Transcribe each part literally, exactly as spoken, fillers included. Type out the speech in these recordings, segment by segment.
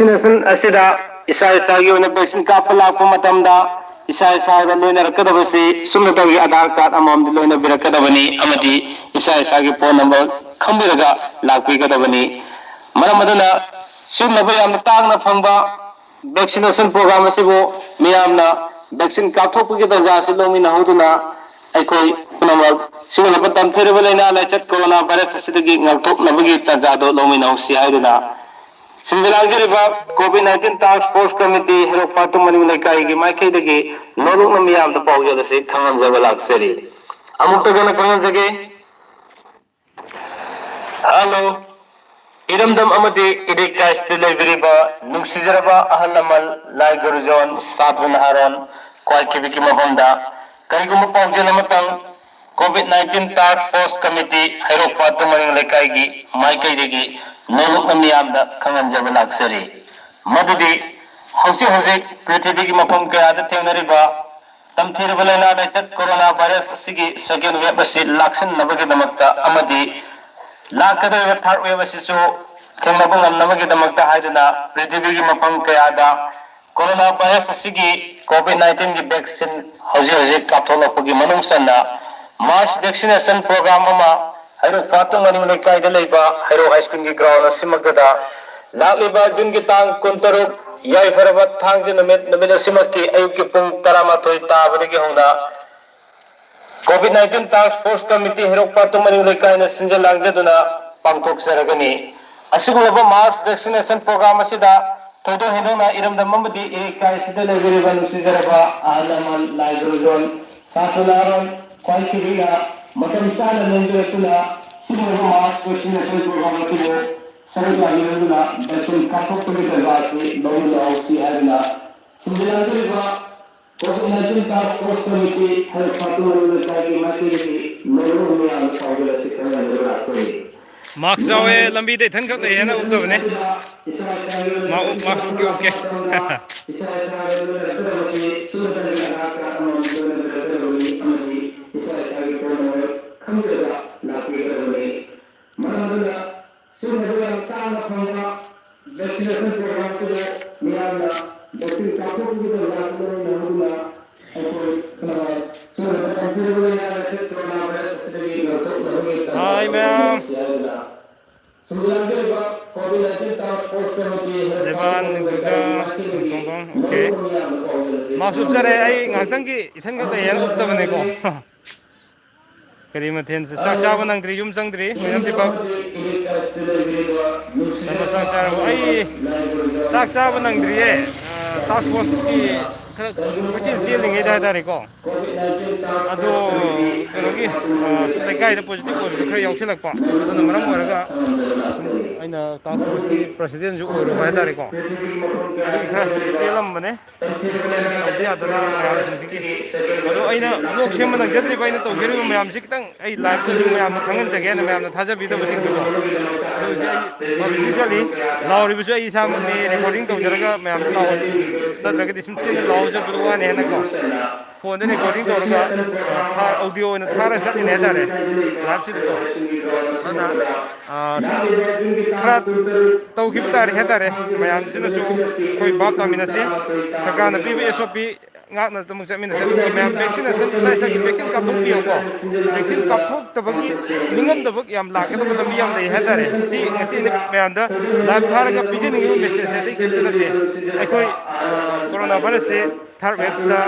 Vaccination ꯑꯁꯤꯗ ꯏꯁꯥ ꯏꯁꯥꯒꯤ ꯑꯣꯏꯅ ꯚꯦꯛꯁꯤꯟ ꯀꯥꯞꯄ ꯂꯥꯛꯄ ꯃꯇꯝꯗ ꯏꯁꯥ ꯏꯁꯥꯗ ꯂꯣꯏꯅꯔꯛꯀꯗꯕꯁꯤ ꯁꯨꯞꯅꯇꯒꯤ ꯑꯥꯙꯥꯔ ꯀꯥꯔꯗ ꯑꯃꯃꯝꯗꯤ ꯂꯣꯏꯅꯕꯤꯔꯛꯀꯗꯕꯅꯤ ꯑꯃꯗꯤ ꯏꯁꯥ ꯏꯁꯥꯒꯤ ꯐꯣꯟ ꯅꯝꯕꯔ ꯈꯪꯕꯤꯔꯒ ꯂꯥꯛꯄꯤꯒꯗꯕꯅꯤ꯫ ꯃꯔꯝ ꯑꯗꯨꯅ ꯁꯤꯒꯨꯝꯂꯕ ꯌꯥꯝꯅ ꯇꯥꯡꯅ ꯐꯪꯕ ꯚꯦꯛꯁꯤꯅꯦꯁꯟ ꯄ꯭ꯔꯣꯒ꯭ꯔꯥꯝ ꯑꯁꯤꯕꯨ ꯃꯤꯌꯥꯝꯅ ꯚꯦꯛꯁꯤꯟ ꯀꯥꯞꯊꯣꯛꯄꯒꯤ ꯇꯥꯟꯖꯥ ꯑꯁꯤ ꯂꯧꯃꯤꯟꯅꯍꯧꯗꯨꯅ ꯑꯩꯈꯣꯏ ꯄꯨꯝꯅꯃꯛ ꯁꯤꯒꯨꯝꯂꯕ ꯇꯝꯊꯤꯔꯕ ꯂꯥꯏꯅꯥ ꯂꯥꯏꯆꯠ ꯀꯣꯔꯣꯅꯥ ꯚꯥꯏꯔꯁ ꯑꯁꯤꯗꯒꯤ ꯉꯥꯛꯊꯣꯛꯅꯕꯒꯤ ꯇꯥꯟꯖꯥꯗꯨ ꯂꯧꯃꯤꯟꯅꯍꯧꯁꯤ ꯍꯥꯏꯗꯨꯅ ꯁꯤꯟꯕ ꯂꯥꯡꯖꯔꯤꯕ COVID nineteen task force committee Heirok ꯐꯥꯇꯨꯝ ꯃꯅꯤꯡ ꯂꯩꯀꯥꯏꯒꯤ ꯃꯥꯏꯀꯩꯗꯒꯤ ꯅꯣꯂꯨꯛꯅ ꯃꯤꯌꯥꯝꯗ ꯄꯥꯎꯖꯦꯜ ꯑꯁꯤ ꯈꯪꯍꯟꯖꯕ ꯂꯥꯛꯆꯔꯤ꯫ ꯑꯃꯨꯛꯇ ꯍꯟꯅ ꯈꯪꯍꯟꯖꯒꯦ꯫ ꯍꯜꯂꯣ꯫ ꯏꯔꯝꯗꯝ ꯑꯃꯗꯤ ꯏꯔꯩꯀꯥꯏꯁꯤꯗ ꯂꯩꯕꯤꯔꯤꯕ ꯅꯨꯡꯁꯤꯖꯔꯕ ꯑꯍꯜ ꯂꯃꯟ, ꯂꯥꯏ ꯒꯨꯔꯨꯖꯣꯟ, ꯁꯥꯇ꯭ꯔ ꯅꯍꯥꯔꯣꯟ, ꯈ꯭ꯋꯥꯏꯈꯤꯕꯤꯒꯤ ꯃꯐꯝꯗ ꯀꯔꯤꯒꯨꯝꯕ ꯄꯥꯎꯖꯦꯜ ꯑꯃꯇꯪ COVID nineteen task force committee Heirok ꯐꯥꯇꯨꯝ ꯃꯅꯤꯡ ꯂꯩꯀꯥꯏꯒꯤ ꯃꯥꯏꯀꯩꯗꯒꯤ ꯅꯣꯂꯨꯛꯅ ꯃꯤꯌꯥꯝꯗ ꯈꯪꯍꯟꯖꯕ ꯂꯥꯛꯆꯔꯤ꯫ ꯃꯗꯨꯗꯤ ꯍꯧꯖꯤꯛ ꯍꯧꯖꯤꯛ ꯄ꯭ꯔꯤꯊꯤꯕꯤꯒꯤ ꯃꯐꯝ ꯀꯌꯥꯗ ꯊꯦꯡꯅꯔꯤꯕ ꯇꯝꯊꯤꯔꯕ ꯂꯥꯏꯅꯥ ꯂꯥꯏꯆꯠ ꯀꯣꯔꯣꯅꯥ ꯚꯥꯏꯔꯁ ꯑꯁꯤꯒꯤ ꯁꯦꯀꯦꯟ ꯋꯦꯕ ꯑꯁꯤ ꯂꯥꯛꯁꯤꯟꯅꯕꯒꯤꯗꯃꯛꯇ ꯑꯃꯗꯤ ꯂꯥꯛꯀꯗꯧꯔꯤꯕ ꯊꯥꯔꯗ ꯋꯦꯕ ꯑꯁꯤꯁꯨ ꯊꯦꯡꯅꯕ ꯉꯝꯅꯕꯒꯤꯗꯃꯛꯇ ꯍꯥꯏꯗꯨꯅ ꯄ꯭ꯔꯤꯊꯤꯕꯤꯒꯤ ꯃꯐꯝ ꯀꯌꯥꯗ ꯀꯣꯔꯣꯅꯥ ꯚꯥꯏꯔꯁ ꯑꯁꯤꯒꯤ ꯀꯣꯚꯤꯗ ꯅꯥꯏꯟꯇꯤꯟꯒꯤ ꯚꯦꯛꯁꯤꯟ ꯍꯧꯖꯤꯛ ꯍꯧꯖꯤꯛ ꯀꯥꯞꯊꯣꯛꯂꯛꯄꯒꯤ ꯃꯅꯨꯡ ꯆꯟꯅ ꯃꯥꯁ ꯚꯦꯛꯁꯤꯅꯦꯁꯟ ꯄ꯭ꯔꯣꯒ꯭ꯔꯥꯝ ꯑꯃ ꯍꯩꯔꯣꯛ ꯐꯥꯇꯨꯝ ꯃꯅꯤꯡ ꯂꯩꯀꯥꯏꯗ ꯂꯩꯕ ꯍꯩꯔꯣꯛ ꯍꯥꯏ ꯁ꯭ꯀꯨꯜꯒꯤ ꯒ꯭ꯔꯥꯎꯟ ꯑꯁꯤꯃꯛꯇꯗ ꯂꯥꯛꯂꯤꯕ ꯖꯨꯟꯒꯤ ꯇꯥꯡ ꯀꯨꯟꯇꯔꯨꯛ, ꯌꯥꯏꯐꯔꯕ ꯊꯥꯡꯖ ꯅꯨꯃꯤꯠ, ꯅꯨꯃꯤꯠ ꯑꯁꯤꯃꯛꯀꯤ ꯑꯌꯨꯛꯀꯤ ꯄꯨꯡ ꯇꯔꯥꯃꯥꯊꯣꯏ ꯇꯥꯕꯗꯒꯤ ꯍꯧꯅ COVID nineteen task force committee Heirok ꯐꯥꯇꯨꯝ ꯃꯅꯤꯡ ꯂꯩꯀꯥꯏꯅ ꯁꯤꯟꯖ ꯂꯥꯡꯖꯗꯨꯅ ꯄꯥꯡꯊꯣꯛꯆꯔꯒꯅꯤ꯫ ꯑꯁꯤꯒꯨꯝꯂꯕ ꯃꯥꯁ ꯚꯦꯛꯁꯤꯅꯦꯁꯟ ꯄ꯭ꯔꯣꯒ꯭ꯔꯥꯝ ꯑꯁꯤꯗ ꯊꯣꯏꯗꯣꯛ ꯍꯦꯟꯗꯣꯛꯅ ꯏꯔꯝꯗꯝ ꯑꯃꯗꯤ ꯏꯔꯩꯀꯥꯏꯁꯤꯗ ꯂꯩꯕꯤꯔꯤꯕ ꯅꯨꯡꯁꯤꯖꯔꯕ ꯑꯍꯜ ꯂꯃꯟ, ꯂꯥꯏ ꯒꯨꯔꯨꯖꯣꯟ, ꯁꯥꯇ꯭ꯔ ꯅꯍꯥꯔꯣꯜ, ꯈ꯭ꯋꯥꯏꯈꯤꯕꯤꯅ ꯃꯇꯝ ꯆꯥꯅ ꯂꯦꯡꯕꯤꯔꯛꯇꯨꯅ ꯁꯤꯒꯨꯝꯂꯕ ꯃꯥꯁ ꯚꯦꯛꯁꯤꯅꯦꯁꯟ ꯄ꯭ꯔꯣꯒ꯭ꯔꯥꯝ ꯑꯁꯤꯕꯨ ꯁꯔꯨꯛ ꯌꯥꯕꯤꯔꯛꯇꯨꯅ ꯚꯦꯛꯁꯤꯟ ꯀꯥꯞꯊꯣꯛꯄꯒꯤ ꯇꯥꯟꯖꯥ ꯑꯁꯤ ꯂꯧꯃꯤꯟꯅꯍꯧꯁꯤ ꯍꯥꯏꯗꯨꯅ ꯁꯤꯟꯖ ꯂꯥꯡꯖꯔꯤꯕ COVID nineteen task force committee Heirok ꯐꯥꯇꯨꯝ ꯃꯅꯤꯡ ꯂꯩꯀꯥꯏꯒꯤ ꯃꯥꯏꯀꯩꯗꯒꯤ ꯃꯔꯨ ꯑꯣꯏꯅ ꯌꯥꯝꯅ ꯄꯥꯎꯖꯦꯜ ꯑꯁꯤ ꯈꯪꯍꯟꯖꯕ ꯂꯥꯛꯆꯔꯤ꯫ ꯃꯥꯛꯁ ꯌꯥꯎꯋꯦ, ꯂꯝꯕꯤꯗ ꯏꯊꯟꯈꯛ ꯂꯩꯌꯦꯅ ꯎꯞꯇꯕꯅꯦ꯫ ꯃꯥ ꯎꯞ-, ꯃꯥꯛꯁ ꯎꯞꯀꯦ, ꯎꯞꯀꯦ꯫ ꯃꯔꯝ ꯑꯗꯨꯅ ꯁꯤꯒꯨꯝꯂꯕ ꯌꯥꯝ ꯇꯥꯡꯅ ꯐꯪꯕ ꯚꯦꯛꯁꯤꯅꯦꯁꯟ ꯍꯥꯏ ꯃꯌꯥꯝ꯫ ꯂꯩꯕꯥꯟ, ꯅꯤꯡꯊꯧꯖꯝ, ꯇꯣꯡꯕꯝ, ꯑꯣꯀꯦ꯫ ꯃꯥꯛꯁ ꯎꯞꯆꯔꯦ꯫ ꯑꯩ ꯉꯥꯏꯍꯥꯛꯇꯪꯒꯤ ꯏꯊꯟ ꯈꯛꯇ ꯍꯦꯟꯅ ꯎꯞꯇꯕꯅꯦꯀꯣ꯫ ꯀꯔꯤ ꯃꯊꯦꯜ? ꯆꯥꯛ ꯆꯥꯕ ꯅꯪꯗ꯭ꯔꯤ, ꯌꯨꯝ ꯆꯪꯗ꯭ꯔꯤ꯫ ꯃꯌꯥꯝ ꯗꯤꯄꯛ꯫ ꯅꯪꯅ ꯆꯥꯛ ꯆꯥꯔꯕꯣ? ꯑꯩ ꯆꯥꯛ ꯆꯥꯕ ꯅꯪꯗ꯭ꯔꯤꯌꯦ꯫ ꯑ, ꯇꯥꯛꯁ ꯐꯣꯔꯁꯀꯤ ꯈꯔ ꯀꯣꯏꯆꯦꯟ ꯆꯦꯜꯂꯤꯉꯩꯗ ꯍꯥꯏꯇꯥꯔꯦꯀꯣ꯫ ꯑꯗꯣ ꯀꯩꯅꯣꯒꯤ, ꯑ, ꯁꯨꯝ ꯂꯩꯀꯥꯏꯗ ꯄꯣꯖꯤꯇꯤꯚ ꯑꯣꯏꯕꯁꯨ ꯈꯔ ꯌꯥꯎꯁꯤꯜꯂꯛꯄ꯫ ꯑꯗꯨꯅ ꯃꯔꯝ ꯑꯣꯏꯔꯒ ꯁꯨꯝ ꯑꯩꯅ ꯇꯥꯛꯁ ꯐꯣꯔꯁꯀꯤ ꯄ꯭ꯔꯁꯤꯗꯦꯟꯁꯨ ꯑꯣꯏꯔꯨꯕ ꯍꯥꯏꯇꯥꯔꯦꯀꯣ꯫ ꯑꯗꯨꯒꯤ ꯈꯔ ꯁꯨꯝ ꯆꯦꯜꯂꯝꯕꯅꯦ꯫ ꯇꯧꯗ ꯌꯥꯗꯅ ꯃꯌꯥꯝꯁꯤꯡꯁꯤꯒꯤ꯫ ꯑꯗꯣ ꯑꯩꯅ ꯕ꯭ꯂꯣꯛ ꯁꯦꯝꯕ ꯅꯪꯖꯗ꯭ꯔꯤꯕ ꯑꯩꯅ ꯇꯧꯖꯔꯤꯕ ꯃꯌꯥꯝꯁꯤ ꯈꯤꯇꯪ ꯑꯩ ꯂꯥꯏꯞꯇꯁꯨ ꯃꯌꯥꯝꯗ ꯈꯪꯍꯟꯖꯒꯦꯅ ꯃꯌꯥꯝꯅ ꯊꯥꯖꯕꯤꯗꯕꯁꯤꯡꯗꯨꯀꯣ꯫ ꯑꯗꯨ ꯍꯧꯖꯤꯛ ꯑꯩ ꯄꯕ꯭ꯂꯤꯁꯤꯇꯤ ꯆꯠꯂꯤ꯫ ꯂꯥꯎꯔꯤꯕꯁꯨ ꯑꯩ ꯏꯁꯥꯃꯛꯅꯤ, ꯔꯦꯀꯣꯔꯗꯤꯡ ꯇꯧꯖꯔꯒ ꯃꯌꯥꯝꯗ ꯂꯥꯎꯍꯟ-, ꯅꯠꯇ꯭ꯔꯒꯗꯤ ꯁꯨꯝ ꯆꯤꯟꯅ ꯂꯥꯎꯔ ꯆꯠꯄꯗꯣ ꯋꯥꯅꯤ ꯍꯥꯏꯅꯀꯣ꯫ ꯐꯣꯟꯗ ꯔꯦꯀꯣꯔꯗꯤꯡ ꯇꯧꯔꯒ, ꯑ, ꯊꯥ-, ꯑꯣꯗꯤꯑꯣ ꯑꯣꯏꯅ ꯊꯥꯔꯒ ꯆꯠꯂꯤꯅꯦ ꯍꯥꯏꯇꯥꯔꯦ, ꯂꯥꯏꯞꯁꯤꯗꯀꯣ꯫ ꯑꯗꯨꯅ, ꯑ, ꯁꯨꯝ ꯈꯔ ꯇꯧꯈꯤꯕ ꯇꯥꯔꯦ ꯍꯥꯏꯇꯥꯔꯦ꯫ ꯃꯌꯥꯝꯁꯤꯅꯁꯨ ꯑꯩꯈꯣꯏ ꯚꯥꯞ ꯇꯥꯃꯤꯟꯅꯁꯤ꯫ ꯁꯔꯀꯥꯔꯅ ꯄꯤꯕ ꯑꯦꯁ ꯑꯣ ꯄꯤ ꯉꯥꯛꯅ ꯑꯗꯨꯃꯛ ꯆꯠꯃꯤꯟꯅꯁꯤ꯫ ꯑꯗꯨꯒ ꯃꯌꯥꯝ ꯚꯦꯛꯁꯤꯅꯦꯁꯟ ꯏꯁꯥ ꯏꯁꯥꯒꯤ ꯚꯦꯛꯁꯤꯟ ꯀꯥꯞꯊꯣꯛꯄꯤꯌꯨꯀꯣ꯫ ꯚꯦꯛꯁꯤꯟ ꯀꯥꯞꯊꯣꯛꯇꯕꯒꯤ ꯅꯤꯡꯉꯝꯗꯕ ꯌꯥꯝ ꯂꯥꯛꯀꯗꯕ ꯂꯝꯕꯤ ꯌꯥꯝ ꯂꯩ ꯍꯥꯏꯇꯥꯔꯦ꯫ ꯁꯤ ꯉꯁꯤ ꯑꯩꯅ ꯃꯌꯥꯝꯗ ꯂꯥꯏꯚ ꯊꯥꯔꯒ ꯄꯤꯖꯅꯤꯡꯉꯤꯕ ꯃꯦꯁꯦꯖꯁꯦ ꯑꯇꯩ ꯀꯔꯤꯝꯇ ꯅꯠꯇꯦ꯫ ꯑꯩꯈꯣꯏ, ꯑ, ꯀꯣꯔꯣꯅꯥ ꯚꯥꯏꯔꯁꯁꯦ ꯊꯥꯔꯠ ꯋꯦꯕꯇ,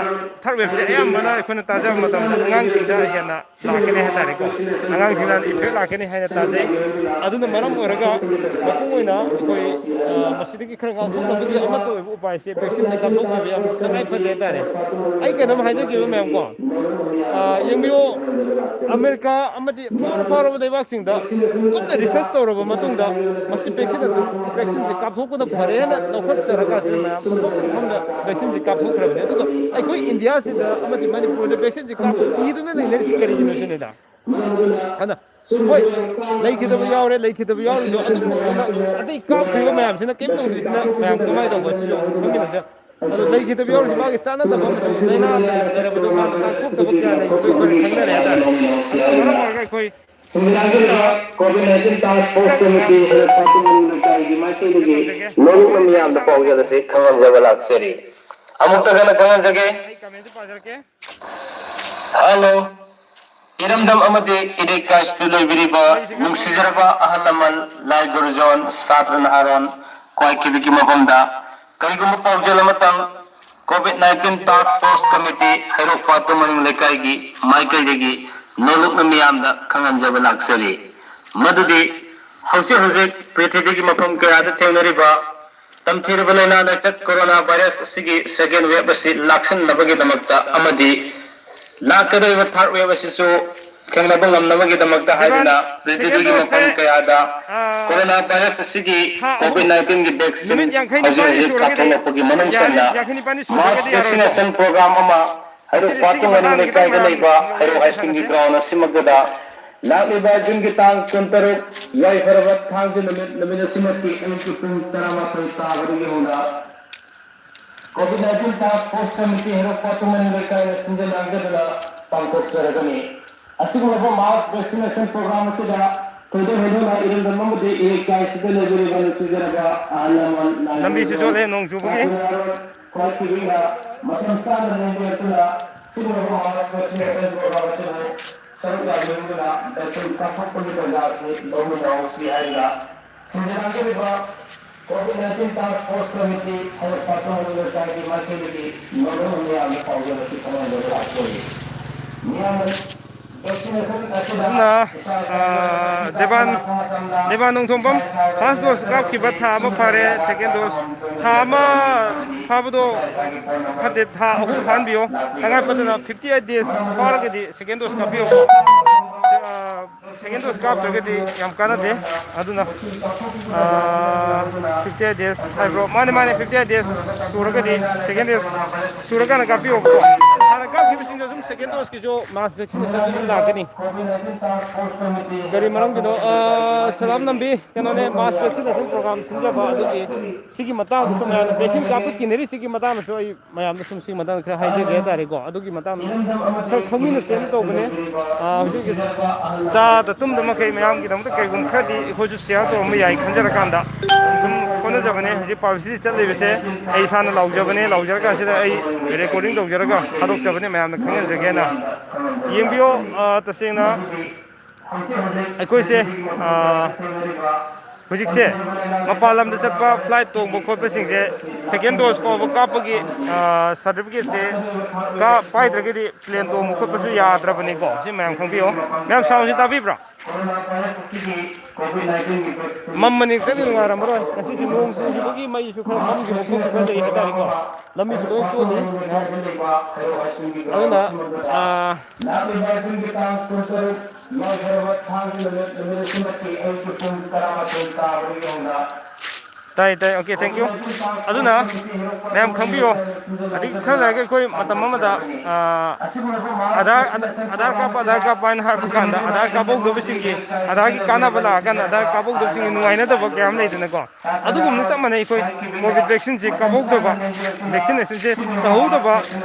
ꯊꯥꯔꯠ ꯋꯦꯕꯁꯦ ꯑꯌꯥꯝꯕꯅ ꯑꯩꯈꯣꯏꯅ ꯇꯥꯖꯕ ꯃꯇꯝꯗ ꯑꯉꯥꯡꯁꯤꯡꯗ ꯍꯦꯟꯅ ꯂꯥꯛꯀꯅꯤ ꯍꯥꯏꯇꯥꯔꯦꯀꯣ꯫ ꯑꯉꯥꯡꯁꯤꯡꯗ ꯏꯐꯦꯛ ꯂꯥꯛꯀꯅꯤ ꯍꯥꯏꯅ ꯇꯥꯖꯩ꯫ ꯑꯗꯨꯅ ꯃꯔꯝ ꯑꯣꯏꯔꯒ ꯃꯄꯨꯡ ꯑꯣꯏꯅ ꯑꯩꯈꯣꯏ, ꯑ, ꯃꯁꯤꯗꯒꯤ ꯈꯔ ꯉꯥꯛꯊꯣꯛꯅꯕꯒꯤ ꯑꯃꯠꯇ ꯑꯣꯏꯕ ꯎꯄꯥꯏꯁꯦ ꯚꯦꯛꯁꯤꯟꯁꯦ ꯀꯥꯞꯊꯣꯛꯄꯤꯕ ꯌꯥꯝ ꯇꯉꯥꯏ ꯐꯗꯦ ꯍꯥꯏꯇꯥꯔꯦ꯫ ꯑꯩ ꯀꯩꯅꯣꯝ ꯍꯥꯏꯖꯒꯦꯕ ꯃꯌꯥꯝ ꯀꯣ, ꯑ, ꯌꯦꯡꯕꯤꯌꯨ, ꯑꯃꯦꯔꯤꯀꯥ ꯑꯃꯗꯤ ꯐꯥꯎꯔ ꯐꯥꯎꯔꯕ ꯂꯩꯕꯥꯛꯁꯤꯡꯗ ꯀꯟꯅ ꯔꯤꯁꯔꯁ ꯇꯧꯔꯕ ꯃꯇꯨꯡꯗ ꯃꯁꯤ ꯚꯦꯛꯁꯤꯟ ꯑꯁꯤ, ꯚꯦꯛꯁꯤꯟꯁꯦ ꯀꯥꯞꯊꯣꯛꯄꯅ ꯐꯔꯦ ꯍꯥꯏꯅ ꯂꯧꯈꯠꯆꯔꯀꯥꯟꯁꯤꯗ ꯃꯌꯥꯝ ꯃꯐꯝ ꯃꯐꯝꯗ ꯚꯦꯛꯁꯤꯟꯁꯦ ꯀꯥꯞꯊꯣꯛꯈ꯭ꯔꯕꯅꯤ꯫ ꯑꯗꯨꯒ ꯑꯩꯈꯣꯏ ꯏꯟꯗꯤꯌꯥꯁꯤꯗ ꯑꯃꯗꯤ ꯃꯅꯤꯄꯨꯔꯗ ꯚꯦꯛꯁꯤꯟꯁꯦ ꯀꯥꯞꯄ ꯀꯤꯗꯨꯅ ꯂꯩꯅꯔꯤꯁꯤ ꯀꯔꯤꯒꯤꯅꯣ ꯁꯤꯅꯤꯗ꯫ ꯑꯗꯨꯅ ꯍꯣꯏ, ꯂꯩꯈꯤꯗꯕ ꯌꯥꯎꯔꯦ, ꯂꯩꯈꯤꯗꯕ ꯌꯥꯎꯔꯤꯗꯣ ꯑꯗꯨꯝ ꯑꯇꯩ ꯀꯥꯞꯈ꯭ꯔꯤꯕ ꯃꯌꯥꯝꯁꯤꯅ ꯀꯩꯝ ꯇꯧꯗ꯭ꯔꯤꯁꯤꯅ ꯃꯌꯥꯝ ꯀꯃꯥꯏꯅ ꯇꯧꯕ ꯁꯤꯁꯨ ꯈꯪꯃꯤꯟꯅꯁꯦ꯫ ꯑꯗꯣ ꯂꯩꯈꯤꯗꯕ ꯌꯥꯎꯔꯤꯁꯤ ꯃꯥꯒꯤ ꯆꯥꯟꯅꯗꯕ ꯑꯃꯁꯨ ꯂꯥꯏꯅꯥ ꯂꯩꯔꯕꯗꯣ ꯃꯥꯅ ꯉꯥꯛꯊꯣꯛꯇꯕ ꯀꯌꯥ ꯂꯩꯕꯗꯣ ꯑꯩꯈꯣꯏꯅ ꯈꯪꯅꯔꯦ ꯍꯥꯏꯇꯥꯔꯦ꯫ ꯑꯗꯨꯅ ꯃꯔꯝ ꯑꯣꯏꯔꯒ ꯑꯩꯈꯣꯏ ꯁꯤꯡꯅꯥꯒꯤꯔꯤꯕ COVID nineteen task force committee Heirok ꯐꯥꯇꯨꯝ ꯂꯩꯀꯥꯏꯒꯤ ꯃꯥꯏꯀꯩꯗꯒꯤ ꯅꯣꯂꯨꯛꯅ ꯃꯤꯌꯥꯝꯗ ꯄꯥꯎꯖꯦꯜ ꯑꯁꯤ ꯈꯪꯍꯟꯖꯕ ꯂꯥꯛꯆꯔꯤ꯫ ꯑꯃꯨꯛꯇ ꯍꯟꯅ ꯈꯪꯍꯟꯖꯒꯦ꯫ ꯑꯩ ꯀꯃꯦꯟꯁꯦ ꯄꯥꯖꯔꯛꯀꯦ꯫ ꯍꯜꯂꯣ꯫ ꯏꯔꯝꯗꯝ ꯑꯃꯗꯤ ꯏꯔꯩꯀꯥꯏꯁꯤꯗ ꯂꯩꯕꯤꯔꯤꯕ ꯅꯨꯡꯁꯤꯖꯔꯕ ꯑꯍꯜ ꯂꯃꯟ, ꯂꯥꯏ ꯒꯨꯔꯨꯖꯣꯟ, ꯁꯥꯇ꯭ꯔ ꯅꯍꯥꯔꯣꯟ, ꯈ꯭ꯋꯥꯏ ꯀꯤꯕꯤꯒꯤ ꯃꯐꯝꯗ ꯀꯔꯤꯒꯨꯝꯕ ꯄꯥꯎꯖꯦꯜ ꯑꯃꯇꯪ COVID nineteen task force committee Heirok ꯐꯥꯇꯨꯝ ꯃꯅꯤꯡ ꯂꯩꯀꯥꯏꯒꯤ ꯃꯥꯏꯀꯩꯗꯒꯤ ꯅꯣꯂꯨꯛꯅ ꯃꯤꯌꯥꯝꯗ ꯈꯪꯍꯟꯖꯕ ꯂꯥꯛꯆꯔꯤ꯫ ꯃꯗꯨꯗꯤ ꯍꯧꯖꯤꯛ ꯍꯧꯖꯤꯛ ꯄ꯭ꯔꯤꯊꯤꯕꯤꯒꯤ ꯃꯐꯝ ꯀꯌꯥꯗ ꯊꯦꯡꯅꯔꯤꯕ ꯇꯝꯊꯤꯔꯕ ꯂꯥꯏꯅꯥ ꯂꯥꯏꯆꯠ ꯀꯣꯔꯣꯅꯥ ꯚꯥꯏꯔꯁ ꯑꯁꯤꯒꯤ ꯁꯦꯀꯦꯟ ꯋꯦꯕ ꯑꯁꯤ ꯂꯥꯛꯁꯤꯟꯅꯕꯒꯤꯗꯃꯛꯇ ꯑꯃꯗꯤ ꯂꯥꯛꯀꯗꯧꯔꯤꯕ ꯊꯥꯔꯗ ꯋꯦꯕ ꯑꯁꯤꯁꯨ ꯊꯦꯡꯅꯕ ꯉꯝꯅꯕꯒꯤꯗꯃꯛꯇ ꯍꯥꯏꯗꯨꯅ ꯄ꯭ꯔꯤꯊꯤꯕꯤꯒꯤ ꯃꯐꯝ ꯀꯌꯥꯗ ꯀꯣꯔꯣꯅꯥ ꯚꯥꯏꯔꯁ ꯑꯁꯤꯒꯤ ꯀꯣꯚꯤꯗ ꯅꯥꯏꯟꯇꯤꯟꯒꯤ ꯚꯦꯛꯁꯤꯟ ꯍꯧꯖꯤꯛ ꯍꯧꯖꯤꯛ ꯀꯥꯞꯊꯣꯛꯂꯛꯄꯒꯤ ꯃꯅꯨꯡ ꯆꯟꯅ ꯃꯥꯁ ꯚꯦꯛꯁꯤꯅꯦꯁꯟ ꯄ꯭ꯔꯣꯒ꯭ꯔꯥꯝ ꯑꯃ ꯍꯩꯔꯣꯛ ꯐꯥꯇꯨꯝ ꯃꯅꯤꯡ ꯂꯩꯀꯥꯏꯗ ꯂꯩꯕ ꯍꯩꯔꯣꯛ ꯍꯥꯏ ꯁ꯭ꯀꯨꯜꯒꯤ ꯒ꯭ꯔꯥꯎꯟ ꯑꯁꯤꯃꯛꯇꯗ ꯂꯥꯛꯂꯤꯕ ꯖꯨꯟꯒꯤ ꯇꯥꯡ ꯀꯨꯟꯇꯔꯨꯛ, ꯌꯥꯏꯐꯔꯕ ꯊꯥꯡꯖ ꯅꯨꯃꯤꯠ, ꯅꯨꯃꯤꯠ ꯑꯁꯤꯃꯛꯀꯤ ꯑꯌꯨꯛꯀꯤ ꯄꯨꯡ ꯇꯔꯥꯃꯥꯊꯣꯏ ꯇꯥꯕꯗꯒꯤ ꯍꯧꯅ COVID nineteen task force committee Heirok ꯐꯥꯇꯨꯝ ꯃꯅꯤꯡ ꯂꯩꯀꯥꯏꯅ ꯁꯤꯟꯖ ꯂꯥꯡꯖꯗꯨꯅ ꯄꯥꯡꯊꯣꯛꯆꯔꯒꯅꯤ꯫ ꯑꯁꯤꯒꯨꯝꯂꯕ ꯃꯥꯁ ꯚꯦꯛꯁꯤꯅꯦꯁꯟ ꯄ꯭ꯔꯣꯒ꯭ꯔꯥꯝ ꯑꯁꯤꯗ ꯊꯣꯏꯗꯣꯛ ꯍꯦꯟꯗꯣꯛꯅ ꯏꯔꯝꯗꯝ ꯑꯃꯗꯤ ꯏꯔꯩꯀꯥꯏꯁꯤꯗ ꯂꯩꯕꯤꯔꯤꯕ ꯅꯨꯡꯁꯤꯖꯔꯕ ꯑꯍꯜ ꯂꯃꯟ, ꯂꯝꯕꯤꯁꯤ ꯆꯣꯠꯂꯦ ꯅꯣꯡ ꯆꯨꯕꯒꯤ꯫ ꯈ꯭ꯋꯥꯏ ꯀꯤꯕꯤꯅ ꯃꯇꯝ ꯆꯥꯅ ꯂꯦꯡꯕꯤꯔꯛꯇꯨꯅ ꯁꯤꯒꯨꯝꯂꯕ ꯃꯥꯁ ꯚꯦꯛꯁꯤꯅꯦꯁꯟ ꯄ꯭ꯔꯣꯒ꯭ꯔꯥꯝ ꯑꯁꯤꯕꯨ ꯁꯔꯨꯛ ꯌꯥꯕꯤꯔꯛꯇꯨꯅ ꯚꯦꯛꯁꯤꯟ ꯀꯥꯞꯊꯣꯛꯄꯒꯤ ꯇꯥꯟꯖꯥ ꯑꯁꯤ ꯂꯧꯃꯤꯟꯅꯍꯧꯁꯤ ꯍꯥꯏꯗꯨꯅ ꯁꯤꯟꯖ ꯂꯥꯡꯖꯔꯤꯕ COVID nineteen task force committee Heirok ꯐꯥꯇꯨꯝ ꯃꯅꯤꯡ ꯂꯩꯀꯥꯏꯒꯤ ꯃꯥꯏꯀꯩꯗꯒꯤ ꯅꯣꯂꯨꯛꯅ ꯃꯤꯌꯥꯝꯗ ꯄꯥꯎꯖꯦꯜ ꯑꯁꯤ ꯈꯪꯍꯟꯖꯕ ꯂꯥꯛꯆꯔꯤ꯫ ꯃꯤꯌꯥꯝꯅ ꯚꯦꯛꯁꯤꯅꯦꯁꯟ ꯑꯁꯤꯗ ꯑꯗꯨꯅ, ꯏꯁꯥ ꯏꯁꯥꯒꯤ ꯑ, ꯃꯇꯝ ꯗꯦꯕꯥꯟ, ꯀꯥꯏꯊꯣꯛꯅꯕ ꯗꯦꯕꯥꯟ ꯅꯣꯡꯊꯣꯝꯕꯝ ꯏꯁꯥ ꯏꯁꯥꯒꯤ ꯐꯥꯔꯁ ꯗꯣꯁ ꯃꯇꯝ ꯀꯥꯞꯈꯤꯕ ꯊꯥ ꯑꯃ ꯐꯥꯔꯦ, ꯁꯦꯀꯦꯟ ꯗꯣꯁ ꯊꯥ ꯑꯃ ꯐꯥꯕꯗꯣ ꯐꯠꯇꯦ, ꯊꯥ ꯑꯍꯨꯝ ꯐꯥꯍꯟꯕꯤꯌꯣ꯫ ꯇꯉꯥꯏ ꯐꯗꯅ ꯐꯤꯐꯇꯤ ꯑꯩꯠ ꯗꯦꯖ ꯐꯥꯔꯒꯗꯤ ꯁꯦꯀꯦꯟ ꯗꯣꯁ ꯀꯥꯞꯄꯤꯌꯣꯀꯣ꯫ ꯑ, ꯁꯦꯀꯦꯟ ꯗꯣꯁ ꯀꯥꯞꯇ꯭ꯔꯒꯗꯤ ꯌꯥꯝ ꯀꯥꯟꯅꯗꯦ꯫ ꯑꯗꯨꯅ, ꯑ, ꯐꯤꯐꯇꯤ ꯑꯩꯠ ꯗꯦꯖ ꯍꯥꯏꯕ꯭ꯔꯣ? ꯃꯥꯅꯦ, ꯃꯥꯅꯦ, ꯐꯤꯐꯇꯤ ꯑꯩꯠ ꯗꯦꯖ ꯁꯨꯔꯒꯗꯤ, ꯁꯦꯀꯦꯟ ꯗꯦꯖ ꯁꯨꯔꯀꯥꯟꯗ ꯀꯥꯞꯄꯤꯌꯣꯕꯀꯣ꯫ ꯍꯥꯟꯅ ꯀꯥꯞꯈꯤꯕꯁꯤꯡꯗꯣ ꯑꯗꯨꯝ second dose ꯀꯤꯁꯨ mass vaccination ꯑꯗꯨꯝ ꯂꯥꯛꯀꯅꯤ꯫ ꯀꯔꯤ ꯃꯔꯝꯒꯤꯅꯣ? ꯑ, ꯁꯂꯥꯝ ꯅꯝꯕꯤ, ꯀꯩꯅꯣꯅꯦ, mass vaccination program ꯁꯤꯟꯖꯕ ꯑꯗꯨꯒꯤ ꯁꯤꯒꯤ ꯃꯇꯥꯡꯗꯁꯨ ꯃꯌꯥꯝꯅ vaccine ꯀꯥꯞꯄ ꯀꯤꯅꯔꯤꯁꯤꯒꯤ ꯃꯇꯥꯡꯗꯁꯨ ꯑꯩ ꯃꯌꯥꯝꯗ ꯁꯨꯝ ꯁꯤꯒꯤ ꯃꯇꯥꯡꯗ ꯈꯔ ꯍꯥꯏꯖꯒꯦ ꯍꯥꯏꯇꯥꯔꯦꯀꯣ꯫ ꯑꯗꯨꯒꯤ ꯃꯇꯥꯡꯗ ꯈꯔ ꯈꯪꯃꯤꯟꯅꯁꯦꯅ ꯇꯧꯕꯅꯦ꯫ ꯑ, ꯍꯧꯖꯤꯛ ꯍꯧꯖꯤꯛ ꯆꯥꯗ ꯇꯨꯝꯗ ꯃꯈꯩ ꯃꯌꯥꯝꯒꯤꯗꯃꯛꯇ ꯀꯩꯒꯨꯝꯕ ꯈꯔꯗꯤ ꯑꯩꯈꯣꯏꯁꯨ share ꯇꯧꯔꯝꯕ ꯌꯥꯏ ꯈꯟꯖꯔꯀꯥꯟꯗ ꯁꯨꯝ ꯍꯣꯠꯅꯖꯕꯅꯦ꯫ ꯍꯧꯖꯤꯛ publicity ꯆꯠꯂꯤꯕꯁꯦ ꯑꯩ ꯏꯁꯥꯅ ꯂꯥꯎꯖꯕꯅꯦ꯫ ꯂꯥꯎꯖꯔꯀꯥꯟꯁꯤꯗ ꯑꯩ recording ꯇꯧꯖꯔꯒ ꯊꯥꯗꯣꯛꯆꯕꯅꯦ ꯃꯌꯥꯝꯅ ꯈꯪꯍꯟꯖꯒꯦꯅ꯫ ꯌꯦꯡꯕꯤꯌꯣ, ꯑ, ꯇꯁꯦꯡꯅ ꯑꯩꯈꯣꯏꯁꯦ, ꯑ, ꯍꯧꯖꯤꯛꯁꯦ ꯃꯄꯥꯟ ꯂꯝꯗ ꯆꯠꯄ flight ꯇꯣꯡꯕ ꯈꯣꯠꯄꯁꯤꯡꯁꯦ second dose ꯐꯥꯎꯕ ꯀꯥꯞꯄꯒꯤ, ꯑ, certificate ꯁꯦ ꯀꯥ-, ꯄꯥꯏꯗ꯭ꯔꯒꯗꯤ plane ꯇꯣꯡꯕ ꯈꯣꯠꯄꯁꯨ ꯌꯥꯗ꯭ꯔꯕꯅꯤꯀꯣ꯫ ꯁꯤ ꯃꯌꯥꯝ ꯈꯪꯕꯤꯌꯣ꯫ ꯃꯌꯥꯝ sound ꯁꯤ ꯇꯥꯕꯤꯕ꯭ꯔꯥ? ꯃꯝꯕꯅꯤ ꯈꯤꯇꯪꯗꯤ ꯅꯨꯡꯉꯥꯏꯔꯝꯃꯔꯣꯏ꯫ ꯉꯁꯤꯁꯦ ꯅꯣꯡ ꯆꯨꯈꯤꯕꯒꯤ ꯃꯩꯁꯨ ꯈꯔ ꯃꯝꯈꯤꯕ ꯈꯣꯠꯈꯤꯕ ꯂꯩ ꯍꯥꯏꯇꯥꯔꯦꯀꯣ꯫ ꯂꯝꯕꯤꯁꯨ ꯂꯣꯏ ꯆꯣꯠꯂꯤ꯫ ꯑꯗꯨꯅ, ꯑꯥ, ꯂꯥꯛꯂꯤꯕ ꯖꯨꯟꯒꯤ ꯇꯥꯡ ꯀꯨꯟꯇꯔꯨꯛ, ꯌꯥꯏꯐꯔꯕ ꯊꯥꯡꯖ ꯅꯨꯃꯤꯠ, ꯅꯨꯃꯤꯠ ꯑꯁꯤꯃꯛꯀꯤ ꯑꯌꯨꯛꯀꯤ ꯄꯨꯡ ꯇꯔꯥꯃꯥꯊꯣꯏ ꯇꯥꯕꯒꯤ ꯍꯧꯅ ꯇꯥꯏ, ꯇꯥꯏ꯫ Okay, thank you. ꯑꯗꯨꯅ ꯃꯌꯥꯝ ꯈꯪꯕꯤꯌꯣ, ꯑꯗꯒꯤ ꯈꯔ ꯂꯩꯔꯒ ꯑꯩꯈꯣꯏ ꯃꯇꯝ ꯑꯃꯗ, ꯑ, ꯑꯙꯥꯔ, ꯑꯙꯥꯔ ꯀꯥꯞꯄ, ꯑꯙꯥꯔ ꯀꯥꯞꯄ ꯍꯥꯏꯅ ꯍꯥꯏꯔꯛꯄ ꯀꯥꯟꯗ ꯑꯙꯥꯔ ꯀꯥꯞꯍꯧꯗꯕꯁꯤꯡꯒꯤ, ꯑꯙꯥꯔꯒꯤ ꯀꯥꯟꯅꯕ ꯂꯥꯛꯑꯀꯥꯟꯗ ꯑꯙꯥꯔ ꯀꯥꯞꯍꯧꯗꯕꯁꯤꯡꯒꯤ ꯅꯨꯡꯉꯥꯏꯅꯗꯕ ꯀꯌꯥ ꯑꯃ ꯂꯩꯗꯅꯀꯣ꯫ ꯑꯗꯨꯒꯨꯝꯅ ꯆꯞ ꯃꯥꯟꯅꯩ꯫ ꯑꯩꯈꯣꯏ COVID vaccine ꯁꯦ ꯀꯥꯞꯍꯧꯗꯕ, vaccination ꯁꯦ ꯇꯧꯍꯧꯗꯕ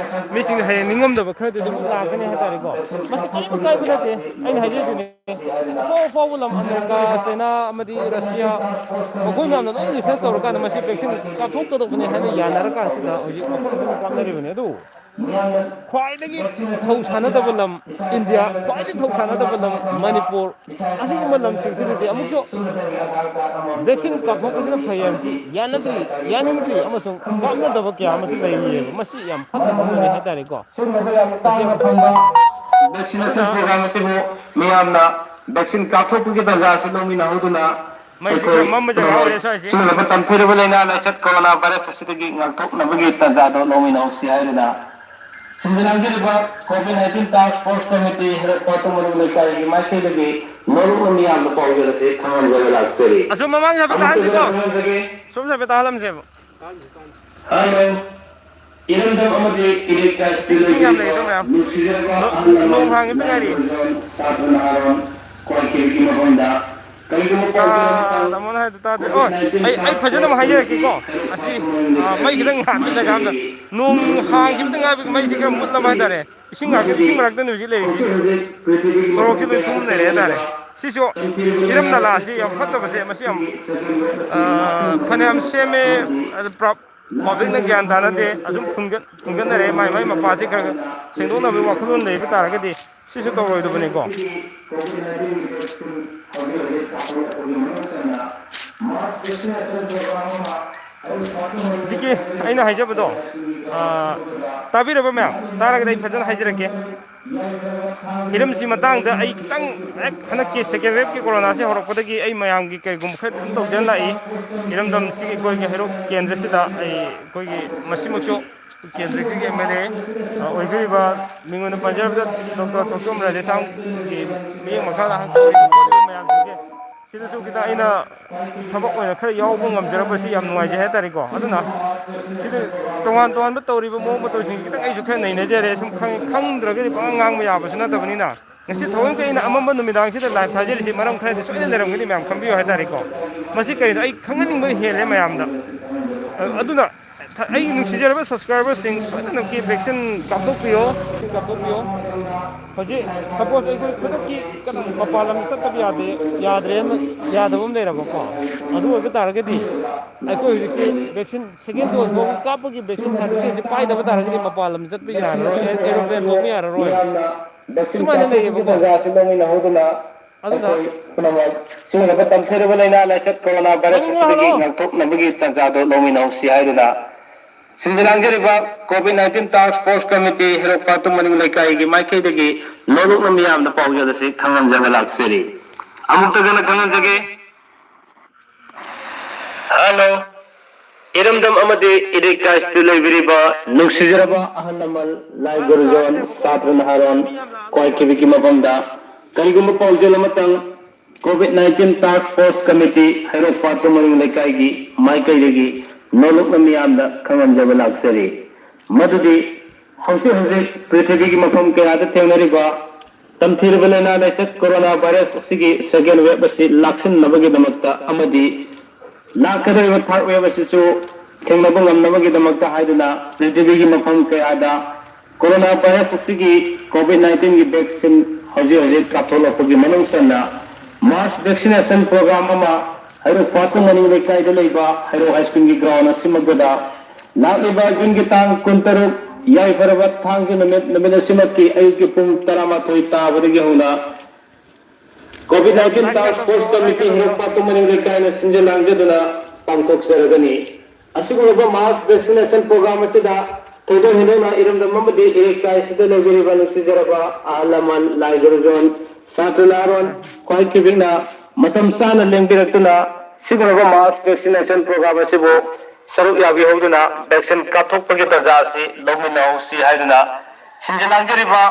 ꯃꯤꯁꯤꯡꯅ ꯍꯌꯦꯡ ꯅꯤꯡꯉꯝꯗꯕ ꯈꯔꯗꯤ ꯑꯗꯨꯝ ꯂꯥꯛꯀꯅꯤ ꯍꯥꯏꯇꯥꯔꯦꯀꯣ꯫ ꯃꯁꯤ ꯀꯔꯤꯝ ꯀꯥꯏꯕ ꯅꯠꯇꯦ꯫ ꯑꯩꯅ ꯍꯥꯏꯖꯔꯤꯗꯨꯅꯤ꯫ ꯑꯐꯥꯎ ꯑꯐꯥꯎꯕ ꯂꯝ ꯑꯃꯦꯔꯤꯀꯥ, ꯆꯩꯅꯥ ꯑꯃꯗꯤ ꯔꯁꯤꯌꯥ, ꯃꯈꯣꯏ ꯃꯌꯥꯝꯅ ꯂꯣꯏ research ꯇꯧꯔꯀꯥꯟꯗ ꯃꯁꯤ vaccine ꯀꯥꯞꯊꯣꯛꯀꯗꯧꯕꯅꯤ ꯍꯥꯏꯅ ꯌꯥꯅꯔꯀꯥꯟꯁꯤꯗ ꯍꯧꯖꯤꯛ ꯃꯐꯝ ꯈꯨꯗꯤꯡꯃꯛ ꯀꯥꯞꯅꯔꯤꯕꯅꯤ꯫ ꯑꯗꯨꯕꯨ ꯈ꯭ꯋꯥꯏꯗꯒꯤ ꯊꯧ ꯁꯥꯟꯅꯗꯕ ꯂꯝ ꯏꯟꯗꯤꯌꯥ, ꯈ꯭ꯋꯥꯏꯗꯒꯤ ꯊꯧ ꯁꯥꯟꯅꯗꯕ ꯂꯝ ꯃꯅꯤꯄꯨꯔ, ꯑꯁꯤꯒꯨꯝꯕ ꯂꯝꯁꯤꯡꯁꯤꯗꯗꯤ ꯑꯃꯨꯛꯁꯨ vaccine ꯀꯥꯞꯊꯣꯛꯄꯁꯤꯅ ꯐꯩ ꯍꯥꯏꯕꯁꯤ ꯌꯥꯅꯗ꯭ꯔꯤ, ꯌꯥꯅꯤꯡꯗ꯭ꯔꯤ ꯑꯃꯁꯨꯡ ꯀꯥꯞꯅꯗꯕ ꯀꯌꯥ ꯑꯃꯁꯨ ꯂꯩꯔꯤꯑꯕ꯫ ꯃꯁꯤ ꯌꯥꯝ ꯐꯠꯇꯕ ꯑꯃꯅꯤ ꯍꯥꯏꯇꯥꯔꯦꯀꯣ꯫ ꯁꯤꯒꯨꯝꯂꯕ ꯌꯥꯝꯅ ꯇꯥꯡꯅ ꯐꯪꯕ vaccination ꯑꯗꯨꯅ program ꯑꯁꯤꯕꯨ ꯃꯤꯌꯥꯝꯅ vaccine ꯀꯥꯞꯊꯣꯛꯄꯒꯤ ꯇꯥꯟꯖꯥ ꯑꯁꯤ ꯂꯧꯃꯤꯟꯅꯍꯧꯗꯨꯅ ꯃꯩꯁꯤ ꯑꯩꯈꯣꯏ ꯈꯔ ꯃꯝꯕ ꯖꯒꯥ ꯄꯨꯝꯅꯃꯛ ꯑꯣꯏꯔꯦ ꯁ꯭ꯋꯥꯏꯁꯦ꯫ ꯁꯤꯒꯨꯝꯂꯕ ꯇꯝꯊꯤꯔꯕ ꯂꯥꯏꯅꯥ ꯂꯥꯏꯆꯠ corona virus ꯑꯁꯤꯗꯒꯤ ꯉꯥꯛꯊꯣꯛꯅꯕꯒꯤ ꯇꯥꯟꯖꯥꯗꯣ ꯂꯧꯃꯤꯟꯅꯍꯧꯁꯤ ꯍꯥꯏꯗꯨꯅ ꯁꯤꯟꯖ ꯂꯥꯡꯖꯔꯤꯕ COVID nineteen task force committee ꯍꯦꯔꯠꯄ ꯇꯨꯃꯔꯨ ꯂꯩꯀꯥꯏꯒꯤ ꯃꯥꯏꯀꯩꯗꯒꯤ ꯅꯣꯂꯨꯛꯅ ꯃꯤꯌꯥꯝꯗ ꯄꯥꯎꯖꯦꯜ ꯑꯁꯤ ꯈꯪꯍꯟꯖꯕ ꯂꯥꯛꯆꯔꯤ꯫ ꯑꯁꯣꯝ ꯃꯃꯥꯡ ꯍꯥꯏꯐꯦꯠ ꯑꯃꯨꯛꯇꯗ ꯇꯥꯍꯟꯁꯤꯀꯣ꯫ ꯈꯪꯍꯟꯖꯒꯦ꯫ ꯁꯣꯝꯁꯦ ꯍꯥꯏꯐꯦꯠ ꯇꯥꯍꯜꯂꯝꯁꯦꯕ꯫ Hello꯫ ꯏꯔꯝꯗꯝ ꯑꯃꯗꯤ ꯏꯔꯩꯀꯥꯏ ꯏꯁꯤꯡ ꯌꯥꯝ ꯂꯩꯗꯣ ꯃꯌꯥꯝ꯫ ꯅꯣ-, ꯅꯣꯡ ꯍꯥꯡꯈꯤꯕꯇ ꯉꯥꯏꯔꯤ꯫ ꯁꯥꯇ꯭ꯔ ꯅꯍꯥꯔꯣꯟ ꯀ꯭ꯋꯥꯀꯩꯊꯦꯜꯒꯤ ꯃꯐꯝꯗ ꯀꯔꯤꯒꯨꯝꯕ ꯄꯥꯎ ꯇꯥ-, ꯇꯥꯃꯣꯅ ꯍꯥꯏꯗꯣ ꯇꯥꯗ꯭ꯔꯦ꯫ ꯑꯣ, ꯑꯩ, ꯑꯩ ꯐꯖꯅ ꯑꯃ ꯍꯥꯏꯖꯔꯛꯀꯦꯀꯣ꯫ ꯑꯁꯤ, ꯑ, ꯃꯩ ꯈꯤꯇꯪ ꯉꯥꯟꯕ ꯖꯒꯥ ꯑꯝꯗ꯫ ꯅꯣꯡ ꯍꯥꯡꯈꯤꯕꯇ ꯉꯥꯏꯕꯒꯤ ꯃꯩꯁꯦ ꯈꯔ ꯃꯨꯠꯂꯕ ꯍꯥꯏꯇꯥꯔꯦ꯫ ꯏꯁꯤꯡ ꯉꯥꯛꯇ, ꯏꯁꯤꯡ ꯃꯔꯛꯇꯅꯦ ꯍꯧꯖꯤꯛ ꯂꯩꯔꯤꯁꯤ꯫ ꯁꯣꯔꯣꯛꯁꯤ ꯂꯣꯏ ꯊꯨꯝ ꯂꯩꯔꯦ ꯍꯥꯏꯇꯥꯔꯦ꯫ ꯁꯤꯁꯨ ꯏꯔꯝ ꯅꯂꯥꯁꯤ ꯌꯥꯝ ꯐꯠꯇꯕꯁꯦ, ꯃꯁꯤ ꯌꯥꯝ, ꯑ, ꯐꯅꯌꯥꯝ ꯁꯦꯝꯃꯦ, ꯑꯗꯨ ꯄ꯭ꯔ-, ꯄꯕ꯭ꯂꯤꯛꯅ ꯒ꯭ꯌꯥꯟ ꯇꯥꯅꯗꯦ, ꯑꯁꯨꯝ ꯐꯨꯟꯒꯠ-, ꯐꯨꯟꯒꯠꯅꯔꯦ꯫ ꯃꯥꯏ ꯃꯥꯏ ꯃꯄꯥꯁꯤ ꯈꯔ ꯈꯔ ꯁꯦꯡꯗꯣꯛꯅꯕꯒꯤ ꯋꯥꯈꯜꯂꯣꯟ ꯂꯩꯕ ꯇꯥꯔꯒꯗꯤ ꯁꯤꯁꯨ ꯇꯧꯔꯣꯏꯗꯕꯅꯤꯀꯣ꯫ ꯍꯧꯖꯤꯛꯀꯤ ꯑꯩꯅ ꯍꯥꯏꯖꯕꯗꯣ, ꯑ, ꯇꯥꯕꯤꯔꯕ ꯃꯌꯥꯝ? ꯇꯥꯔꯒꯗꯤ ꯑꯩ ꯐꯖꯅ ꯍꯥꯏꯖꯔꯛꯀꯦ꯫ ꯍꯤꯔꯝꯁꯤ ꯃꯇꯥꯡꯗ ꯑꯩ ꯈꯤꯇꯪ, ꯍꯦꯛ ꯍꯟꯗꯛꯀꯤ second wave ꯀꯤ ꯀꯣꯔꯣꯅꯥꯁꯤ ꯍꯧꯔꯛꯄꯗꯒꯤ ꯑꯩ ꯃꯌꯥꯝꯒꯤ ꯀꯩꯒꯨꯝꯕ ꯈꯔ ꯑꯗꯨꯝ ꯇꯧꯖꯅ ꯂꯥꯛꯏ꯫ ꯏꯔꯝꯗꯝꯁꯤꯒꯤ ꯑꯩꯈꯣꯏꯒꯤ ꯍꯩꯔꯣꯛ ꯀꯦꯟꯗ꯭ꯔꯁꯤꯗ ꯑꯩ, ꯑꯩꯈꯣꯏꯒꯤ ꯃꯁꯤꯃꯛꯁꯨ ꯀꯦꯟꯗ꯭ꯔꯁꯤꯒꯤ M L A ꯑꯣꯏꯕꯤꯔꯤꯕ, ꯃꯤꯡ ꯑꯣꯏꯅ ꯄꯟꯖꯔꯕꯗ, ꯗꯣꯛꯇꯔ ꯊꯣꯛꯆꯣꯝ ꯔꯥꯙꯦꯁ꯭ꯌꯥꯝꯒꯤ ꯃꯤꯠꯌꯦꯡ ꯃꯈꯥꯗ ꯍꯥꯡꯗꯣꯛꯂꯤꯕ ꯃꯌꯥꯝꯁꯤꯡꯁꯦ, ꯁꯤꯗꯁꯨ ꯈꯤꯇꯪ ꯑꯩꯅ ꯊꯕꯛ ꯑꯣꯏꯅ ꯈꯔ ꯌꯥꯎꯕ ꯉꯝꯖꯔꯕꯁꯤ ꯌꯥꯝ ꯅꯨꯡꯉꯥꯏꯖꯩ ꯍꯥꯏꯇꯥꯔꯦꯀꯣ꯫ ꯑꯗꯨꯅ ꯁꯤꯗ ꯇꯣꯉꯥꯟ ꯇꯣꯉꯥꯟꯕ ꯇꯧꯔꯤꯕ ꯃꯑꯣꯡ ꯃꯇꯧꯁꯤꯡꯁꯤ ꯈꯤꯇꯪ ꯑꯩꯁꯨ ꯈꯔ ꯅꯩꯅꯖꯔꯦ꯫ ꯁꯨꯝ ꯈꯪ-, ꯈꯪꯗ꯭ꯔꯒꯗꯤ ꯄꯉꯥꯡ ꯉꯥꯡꯕ ꯌꯥꯕꯁꯨ ꯅꯠꯇꯕꯅꯤꯅ, ꯉꯁꯤ ꯊꯑꯣꯏꯀꯤ ꯑꯩꯅ ꯑꯃꯝꯕ ꯅꯨꯃꯤꯗꯥꯡꯁꯤꯗ live ꯊꯥꯖꯔꯤꯁꯤ ꯃꯔꯝ ꯈꯔꯗꯤ ꯁꯣꯏꯗꯅ ꯂꯩꯔꯝꯒꯅꯤ꯫ ꯃꯌꯥꯝ ꯈꯪꯕꯤꯌꯨ ꯍꯥꯏꯇꯥꯔꯦꯀꯣ꯫ ꯃꯁꯤ ꯀꯔꯤꯅꯣ, ꯑꯩ ꯈꯪꯍꯟꯅꯤꯡꯕ ꯍꯦꯜꯂꯦ ꯃꯌꯥꯝꯗ꯫ ꯑ-, ꯑꯗꯨꯅ ꯊ-, ꯑꯩꯒꯤ ꯅꯨꯡꯁꯤꯖꯔꯕ subscriber ꯁꯤꯡ, ꯁꯣꯏꯗꯅꯃꯛꯀꯤ vaccine ꯀꯥꯞꯊꯣꯛꯄꯤꯌꯣ꯫ Vaccine ꯀꯥꯞꯊꯣꯛꯄꯤꯌꯣ꯫ ꯍꯧꯖꯤꯛ suppose ꯑꯩꯈꯣꯏ ꯈꯨꯗꯛꯀꯤ ꯀꯩꯅꯣ ꯃꯄꯥꯟ ꯂꯝꯗ ꯆꯠꯇꯕ ꯌꯥꯗꯦ, ꯌꯥꯗ꯭ꯔꯦꯅ, ꯌꯥꯗꯕ ꯑꯃ ꯂꯩꯔꯕꯀꯣ, ꯑꯗꯨ ꯑꯣꯏꯕ ꯇꯥꯔꯒꯗꯤ ꯑꯩꯈꯣꯏ ꯍꯧꯖꯤꯛꯁꯦ vaccine second dose ꯐꯥꯎꯕ ꯀꯥꯞꯄꯒꯤ vaccine certificate ꯁꯦ ꯄꯥꯏꯗꯕ ꯇꯥꯔꯒꯗꯤ ꯃꯄꯥꯟ ꯂꯝ ꯆꯠꯄ ꯌꯥꯔꯔꯣꯏ, aeroplane ꯇꯣꯡꯕ ꯌꯥꯔꯔꯣꯏ꯫ ꯁꯨꯃꯥꯏꯅ ꯂꯩꯌꯦꯕꯀꯣ꯫ ꯇꯥꯟꯖꯥꯁꯤ ꯂꯧꯃꯤꯟꯅꯍꯧꯗꯨꯅ ꯑꯗꯨꯅ ꯑꯩꯈꯣꯏ ꯄꯨꯝꯅꯃꯛ ꯁꯤꯖꯤꯟꯅꯕ ꯇꯝꯊꯔꯤꯕ ꯂꯥꯏꯅꯥ ꯂꯥꯏꯆꯠ ꯀꯣꯔꯣꯅꯥ ꯚꯥꯏꯔꯁ ꯍꯜꯂꯣ, ꯑꯁꯤꯗꯒꯤ ꯍꯜꯂꯣ꯫ ꯉꯥꯛꯊꯣꯛꯅꯕꯒꯤ ꯇꯥꯟꯖꯥꯗꯨ ꯂꯧꯃꯤꯟꯅꯍꯧꯁꯤ ꯍꯥꯏꯗꯨꯅ ꯁꯤꯟꯖ ꯂꯥꯡꯖꯔꯤꯕ COVID nineteen task force committee ꯍꯩꯔꯣꯛ ꯄꯥꯠꯇꯨ ꯃꯅꯤꯡ ꯂꯩꯀꯥꯏꯒꯤ ꯃꯥꯏꯀꯩꯗꯒꯤ ꯂꯧꯂꯣꯛꯅ ꯃꯤꯌꯥꯝꯗ ꯄꯥꯎꯖꯦꯜ ꯑꯁꯤ ꯈꯪꯍꯟꯖꯕ ꯂꯥꯛꯆꯔꯤ꯫ ꯑꯃꯨꯛꯇ ꯍꯟꯅ ꯈꯪꯍꯟꯖꯒꯦ꯫ ꯍꯜꯂꯣ꯫ ꯏꯔꯝꯗꯝ ꯑꯃꯗꯤ ꯏꯔꯩꯀꯥꯏꯁꯤꯗ ꯂꯩꯕꯤꯔꯤꯕ ꯅꯨꯡꯁꯤꯖꯔꯕ ꯑꯍꯜ ꯂꯃꯟ, ꯂꯥꯏ ꯒꯨꯔꯨꯖꯣꯟ, ꯁꯥꯇ꯭ꯔ ꯅꯍꯥꯔꯣꯟ, ꯀ꯭ꯋꯥꯏ ꯀꯤꯕꯤꯒꯤ ꯃꯐꯝꯗ ꯀꯔꯤꯒꯨꯝꯕ ꯄꯥꯎꯖꯦꯜ ꯑꯃꯇꯪ COVID nineteen task force committee ꯍꯩꯔꯣꯛ ꯄꯥꯠ ꯃꯔꯤꯡ ꯂꯩꯀꯥꯏꯒꯤ ꯃꯥꯏꯀꯩꯗꯒꯤ ꯅꯣꯂꯨꯛꯅ ꯃꯤꯌꯥꯝꯗ ꯈꯪꯍꯟꯖꯕ ꯂꯥꯛꯆꯔꯤ꯫ ꯃꯗꯨꯗꯤ ꯍꯧꯖꯤꯛ ꯍꯧꯖꯤꯛ ꯄ꯭ꯔꯤꯊꯤꯕꯤꯒꯤ ꯃꯐꯝ ꯀꯌꯥꯗ ꯊꯦꯡꯅꯔꯤꯕ ꯇꯝꯊꯤꯔꯕ ꯂꯥꯏꯅꯥ ꯂꯥꯏꯆꯠ corona virus ꯑꯁꯤꯒꯤ second wave ꯑꯁꯤ ꯂꯥꯛꯁꯤꯟꯅꯕꯒꯤꯗꯃꯛꯇ ꯑꯃꯗꯤ ꯂꯥꯛꯀꯗꯧꯔꯤꯕ third wave ꯑꯁꯤꯁꯨ ꯊꯦꯡꯅꯕ ꯉꯝꯅꯕꯒꯤꯗꯃꯛꯇ ꯍꯥꯏꯗꯨꯅ ꯄ꯭ꯔꯤꯊꯤꯕꯤꯒꯤ ꯃꯐꯝ ꯀꯌꯥꯗ corona virus ꯑꯁꯤꯒꯤ COVID nineteenꯒꯤ vaccine ꯍꯧꯖꯤꯛ ꯍꯧꯖꯤꯛ ꯀꯥꯞꯊꯣꯛꯂꯛꯄꯒꯤ ꯃꯅꯨꯡ ꯆꯟꯅ mass vaccination program ꯑꯃ ꯍꯩꯔꯣꯛ ꯄꯥꯠꯇ ꯃꯅꯤꯡ ꯂꯩꯀꯥꯏꯗ ꯂꯩꯕ ꯍꯩꯔꯣꯛ high schoolꯒꯤ ground ꯑꯁꯤꯃꯛꯇꯗ ꯂꯥꯛꯂꯤꯕ Juneꯒꯤ ꯇꯥꯡ ꯀꯨꯟꯇꯔꯨꯛ, ꯌꯥꯏꯐꯔꯕ ꯊꯥꯡꯖ ꯅꯨꯃꯤꯠ, ꯅꯨꯃꯤꯠ ꯑꯁꯤꯃꯛꯀꯤ ꯑꯌꯨꯛꯀꯤ ꯄꯨꯡ ꯇꯔꯥꯃꯥꯊꯣꯏ ꯇꯥꯕꯗꯒꯤ ꯍꯧꯅ COVID nineteen task force committee ꯍꯩꯔꯣꯛ ꯄꯥꯠꯇ ꯃꯅꯤꯡ ꯂꯩꯀꯥꯏꯅ ꯁꯤꯟꯖ ꯂꯥꯡꯖꯗꯨꯅ ꯄꯥꯡꯊꯣꯛꯆꯔꯒꯅꯤ꯫ ꯑꯁꯤꯒꯨꯝꯂꯕ mass vaccination program ꯑꯁꯤꯗ ꯊꯣꯏꯗꯣꯛ ꯍꯦꯟꯗꯣꯛꯅ ꯏꯔꯝꯗꯝ ꯑꯃꯗꯤ ꯏꯔꯩꯀꯥꯏ ꯑꯁꯤꯗ ꯂꯩꯕꯤꯔꯤꯕ ꯅꯨꯡꯁꯤꯖꯔꯕ ꯑꯍꯜ ꯂꯃꯟ, ꯂꯥꯏ ꯒꯨꯔꯨꯖꯣꯟ, ꯁꯥꯇ꯭ꯔ ꯅꯍꯥꯔꯣꯟ ꯈ꯭ꯋꯥꯏ ꯀꯤꯕꯤꯛꯅ ꯃꯇꯝ ꯆꯥꯅ ꯂꯦꯡꯕꯤꯔꯛꯇꯨꯅ ꯁꯤꯒꯨꯝꯂꯕ mass vaccination program ꯑꯁꯤꯕꯨ ꯁꯔꯨꯛ ꯌꯥꯕꯤꯍꯧꯗꯨꯅ vaccine ꯀꯥꯞꯊꯣꯛꯄꯒꯤ ꯇꯥꯟꯖꯥ ꯑꯁꯤ ꯂꯧꯃꯤꯟꯅꯍꯧꯁꯤ ꯍꯥꯏꯗꯨꯅ ꯁꯤꯟꯖ ꯂꯥꯡꯖꯔꯤꯕ